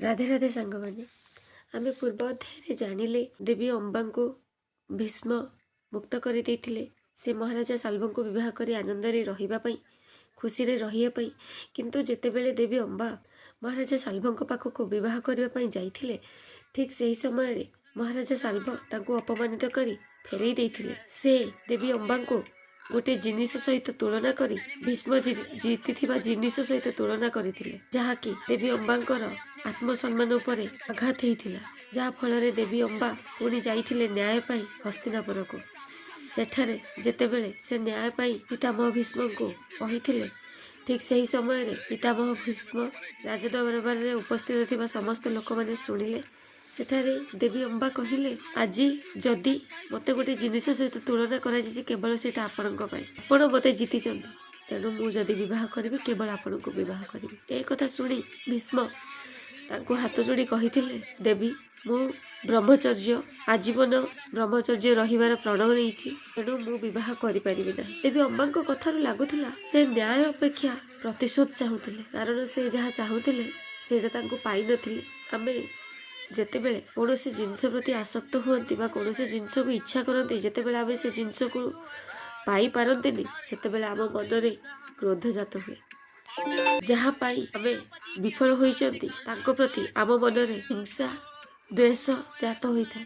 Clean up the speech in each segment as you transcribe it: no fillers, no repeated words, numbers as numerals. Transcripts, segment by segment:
ରାଧେ ରାଧେ ସାଙ୍ଗମାନେ, ଆମେ ପୂର୍ବ ଅଧ୍ୟାୟରେ ଜାଣିଲେ ଦେବୀ ଅମ୍ବାଙ୍କୁ ଭୀଷ୍ମ ମୁକ୍ତ କରିଦେଇଥିଲେ ସେ ମହାରାଜା ଶାଲ୍ବଙ୍କୁ ବିବାହ କରି ଆନନ୍ଦରେ ରହିବା ପାଇଁ, ଖୁସିରେ ରହିବା ପାଇଁ। କିନ୍ତୁ ଯେତେବେଳେ ଦେବୀ ଅମ୍ବା ମହାରାଜା ଶାଲ୍ବଙ୍କ ପାଖକୁ ବିବାହ କରିବା ପାଇଁ ଯାଇଥିଲେ, ଠିକ୍ ସେହି ସମୟରେ ମହାରାଜା ଶାଲ୍ବ ତାଙ୍କୁ ଅପମାନିତ କରି ଫେରେଇ ଦେଇଥିଲେ। ସେ ଦେବୀ ଅମ୍ବାଙ୍କୁ ଗୋଟିଏ ଜିନିଷ ସହିତ ତୁଳନା କରି, ଭୀଷ୍ମ ଜିତିଥିବା ଜିନିଷ ସହିତ ତୁଳନା କରିଥିଲେ, ଯାହାକି ଦେବୀ ଅମ୍ବାଙ୍କର ଆତ୍ମସମ୍ମାନ ଉପରେ ଆଘାତ ହେଇଥିଲା। ଯାହା ଫଳରେ ଦେବୀ ଅମ୍ବା ପୁଣି ଯାଇଥିଲେ ନ୍ୟାୟ ପାଇଁ ହସ୍ତିନାପୁରକୁ। ସେଠାରେ ଯେତେବେଳେ ସେ ନ୍ୟାୟ ପାଇଁ ପିତାମହ ଭୀଷ୍ମଙ୍କୁ କହିଥିଲେ, ଠିକ୍ ସେହି ସମୟରେ ପିତାମହ ଭୀଷ୍ମ, ରାଜଦରବାରରେ ଉପସ୍ଥିତ ଥିବା ସମସ୍ତ ଲୋକମାନେ ଶୁଣିଲେ। ସେଠାରେ ଦେବୀ ଅମ୍ବା କହିଲେ, ଆଜି ଯଦି ମୋତେ ଗୋଟେ ଜିନିଷ ସହିତ ତୁଳନା କରାଯାଇଛି, କେବଳ ସେଇଟା ଆପଣଙ୍କ ପାଇଁ। ଆପଣ ମୋତେ ଜିତିଛନ୍ତି, ତେଣୁ ମୁଁ ଯଦି ବିବାହ କରିବି, କେବଳ ଆପଣଙ୍କୁ ବିବାହ କରିବି। ଏ କଥା ଶୁଣି ଭୀଷ୍ମ ତାଙ୍କୁ ହାତ ଯୋଡ଼ି କହିଥିଲେ, ଦେବୀ, ମୁଁ ବ୍ରହ୍ମଚର୍ଯ୍ୟ, ଆଜୀବନ ବ୍ରହ୍ମଚର୍ଯ୍ୟ ରହିବାର ପ୍ରଣ ନେଇଛି, ତେଣୁ ମୁଁ ବିବାହ କରିପାରିବି ନାହିଁ। ଦେବୀ ଅମ୍ବାଙ୍କ କଥାରୁ ଲାଗୁଥିଲା ସେ ନ୍ୟାୟ ଅପେକ୍ଷା ପ୍ରତିଶୋଧ ଚାହୁଁଥିଲେ, କାରଣ ସେ ଯାହା ଚାହୁଁଥିଲେ ସେଇଟା ତାଙ୍କୁ ପାଇନଥିଲେ। ଆମେ ଯେତେବେଳେ କୌଣସି ଜିନିଷ ପ୍ରତି ଆସକ୍ତ ହୁଅନ୍ତି ବା କୌଣସି ଜିନିଷକୁ ଇଚ୍ଛା କରନ୍ତି, ଯେତେବେଳେ ଆମେ ସେ ଜିନିଷକୁ ପାଇପାରନ୍ତିନି, ସେତେବେଳେ ଆମ ମନରେ କ୍ରୋଧ ଜାତ ହୁଏ। ଯାହା ପାଇଁ ଆମେ ବିଫଳ ହୋଇଛନ୍ତି, ତାଙ୍କ ପ୍ରତି ଆମ ମନରେ ହିଂସା, ଦ୍ୱେଷ ଜାତ ହୋଇଥାଏ।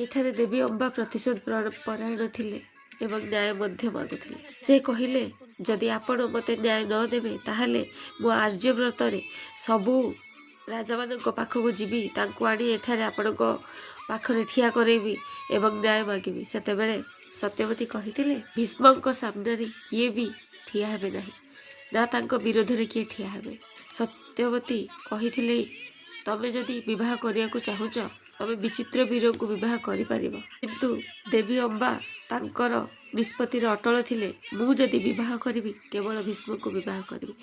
ଏଠାରେ ଦେବୀ ଅମ୍ବା ପ୍ରତିଶୋଧ ପରାୟଣ ଥିଲେ ଏବଂ ନ୍ୟାୟ ମଧ୍ୟ ମାଗୁଥିଲେ। ସେ କହିଲେ, ଯଦି ଆପଣ ମୋତେ ନ୍ୟାୟ ନ ଦେବେ, ତାହେଲେ ମୁଁ ଆର୍ଯ୍ୟବ୍ରତରେ ସବୁ ରାଜାମାନଙ୍କ ପାଖକୁ ଯିବି, ତାଙ୍କୁ ଆଣି ଏଠାରେ ଆପଣଙ୍କ ପାଖରେ ଠିଆ କରେଇବି ଏବଂ ନ୍ୟାୟ ମାଗିବି। ସେତେବେଳେ ସତ୍ୟବତୀ କହିଥିଲେ, ଭୀଷ୍ମଙ୍କ ସାମ୍ନାରେ କିଏ ବି ଠିଆ ହେବେ ନାହିଁ, ନା ତାଙ୍କ ବିରୋଧରେ କିଏ ଠିଆ ହେବେ। ସତ୍ୟବତୀ କହିଥିଲେ, ତମେ ଯଦି ବିବାହ କରିବାକୁ ଚାହୁଁଛ, ତମେ ବିଚିତ୍ର ବୀରଙ୍କୁ ବିବାହ କରିପାରିବ। କିନ୍ତୁ ଦେବୀ ଅମ୍ବା ତାଙ୍କର ନିଷ୍ପତ୍ତିରେ ଅଟଳ ଥିଲେ, ମୁଁ ଯଦି ବିବାହ କରିବି, କେବଳ ଭୀଷ୍ମଙ୍କୁ ବିବାହ କରିବି,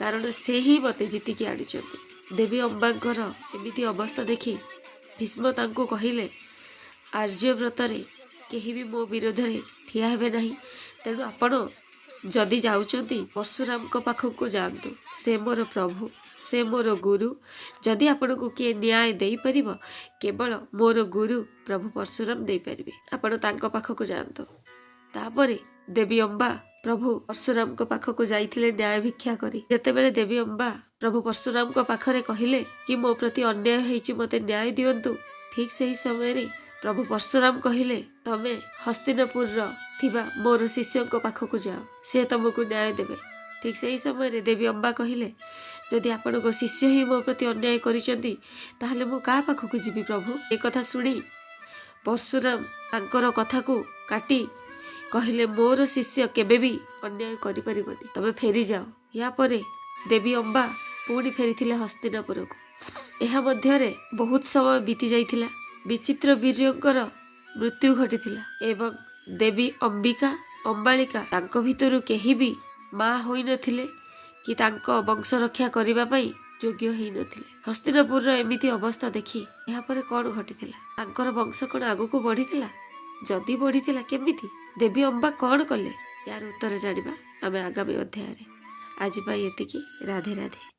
କାରଣ ସେ ହିଁ ମୋତେ ଜିତିକି ଆଣିଛନ୍ତି। ଦେବୀ ଅମ୍ବାଙ୍କର ଏମିତି ଅବସ୍ଥା ଦେଖି ଭୀଷ୍ମ ତାଙ୍କୁ କହିଲେ, ଆର୍ଯ୍ୟବ୍ରତରେ କେହି ବି ମୋ ବିରୋଧରେ ଠିଆ ହେବେ ନାହିଁ, ତେଣୁ ଆପଣ ଯଦି ଯାଉଛନ୍ତି, ପରଶୁରାମଙ୍କ ପାଖକୁ ଯାଆନ୍ତୁ। ସେ ମୋର ପ୍ରଭୁ, ସେ ମୋର ଗୁରୁ। ଯଦି ଆପଣଙ୍କୁ କିଏ ନ୍ୟାୟ ଦେଇପାରିବ, କେବଳ ମୋର ଗୁରୁ ପ୍ରଭୁ ପରଶୁରାମ ଦେଇପାରିବେ। ଆପଣ ତାଙ୍କ ପାଖକୁ ଯାଆନ୍ତୁ। ତାପରେ ଦେବୀ ଅମ୍ବା ପ୍ରଭୁ ପରଶୁରାମଙ୍କ ପାଖକୁ ଯାଇଥିଲେ ନ୍ୟାୟ ଭିକ୍ଷା କରି। ଯେତେବେଳେ ଦେବୀ ଅମ୍ବା ପ୍ରଭୁ ପରଶୁରାମଙ୍କ ପାଖରେ କହିଲେ କି ମୋ ପ୍ରତି ଅନ୍ୟାୟ ହେଇଛି, ମୋତେ ନ୍ୟାୟ ଦିଅନ୍ତୁ, ଠିକ୍ ସେହି ସମୟରେ ପ୍ରଭୁ ପରଶୁରାମ କହିଲେ, ତମେ ହସ୍ତିନାପୁରର ଥିବା ମୋର ଶିଷ୍ୟଙ୍କ ପାଖକୁ ଯାଅ, ସେ ତମକୁ ନ୍ୟାୟ ଦେବେ। ଠିକ୍ ସେହି ସମୟରେ ଦେବୀ ଅମ୍ବା କହିଲେ, ଯଦି ଆପଣଙ୍କ ଶିଷ୍ୟ ହିଁ ମୋ ପ୍ରତି ଅନ୍ୟାୟ କରିଛନ୍ତି, ତାହେଲେ ମୁଁ କାହା ପାଖକୁ ଯିବି ପ୍ରଭୁ? ଏ କଥା ଶୁଣି ପରଶୁରାମ ତାଙ୍କର କଥାକୁ କାଟି କହିଲେ, ମୋର ଶିଷ୍ୟ କେବେ ବି ଅନ୍ୟାୟ କରିପାରିବନି, ତମେ ଫେରିଯାଅ। ୟା ପରେ ଦେବୀ ଅମ୍ବା ପୁଣି ଫେରିଥିଲେ ହସ୍ତିନାପୁରକୁ। ଏହା ମଧ୍ୟରେ ବହୁତ ସମୟ ବିତି ଯାଇଥିଲା। ବିଚିତ୍ର ବୀର୍ଯ୍ୟଙ୍କର ମୃତ୍ୟୁ ଘଟିଥିଲା ଏବଂ ଦେବୀ ଅମ୍ବିକା, ଅମ୍ବାଳିକା ତାଙ୍କ ଭିତରୁ କେହି ବି ମା ହୋଇନଥିଲେ କି ତାଙ୍କ ବଂଶ ରକ୍ଷା କରିବା ପାଇଁ ଯୋଗ୍ୟ ହେଇନଥିଲେ। ହସ୍ତିନାପୁରର ଏମିତି ଅବସ୍ଥା ଦେଖି ଏହାପରେ କ'ଣ ଘଟିଥିଲା? ତାଙ୍କର ବଂଶ କ'ଣ ଆଗକୁ ବଢ଼ିଥିଲା? ଯଦି ବଢ଼ିଥିଲା, କେମିତି? ଦେବୀ ଅମ୍ବା କ'ଣ କଲେ? ଏହାର ଉତ୍ତର ଜାଣିବା ଆମେ ଆଗାମୀ ଅଧ୍ୟାୟରେ। ଆଜି ପାଇଁ ଏତିକି। ରାଧେ ରାଧେ।